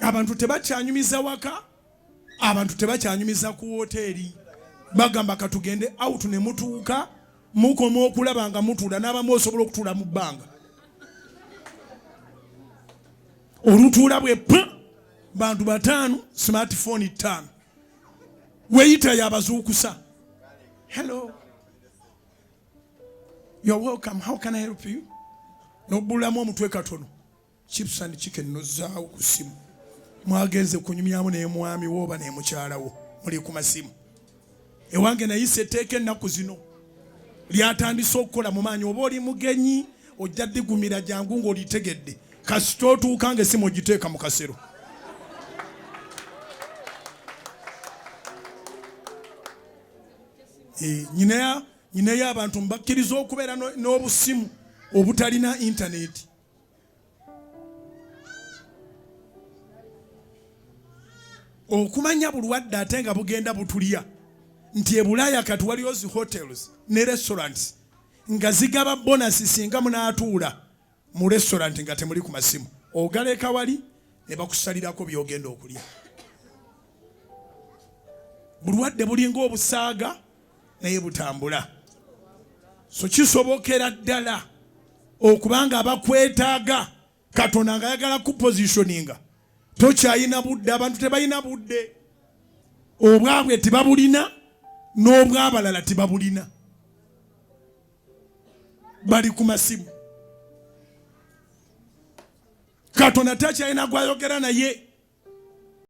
Abantu tebakyanyumiza waka, abantu tebakyanyumiza ku woteeri, bagamba katugende out ne mutuuka mukoma okulaba nga mutuula n'abamu osobola okutuula mu bbanga olutuula bwe pa bantu bataano, smartphone ttaano, weyita yabazuukusa, "Hello, you're welcome, how can I help you?" Nobulamu omutwe katono, chips and chicken, nozaawo ku ssimu. Mwagenze kunyumyamu nemwami wo oba nemukyalawo, muli ku masimu. Ewange nayisa etteeka ennaku zino lyatandise okukola mu maanyi. Oba oli mugenyi ojja digumira, jangu ng'olitegedde. Kasita otuuka nga essimu ogiteeka mu kasero. Eh, nyinayo abantu mbakkiriza okubeera n'obusimu obutalina intaneti. Okumanya bulwadde ate nga bugenda butulya nti ebulaaya kati waliyo zi hotels ne restaurants nga zigaba bonus singa munaatuula mu restaurant nga temuli ku masimu, ogaleka wali ne bakusalirako byogenda okulya. Bulwadde bulinga obusaaga naye butambula, so kisobokera ddala okubanga abakwetaaga Katonda nga ayagala kupositioninga tokyayina budde. Abantu tebalina budde, obwabwe tebabulina n'obwabalala tebabulina, bali ku masimu. Katonda takyalina gwayogera naye.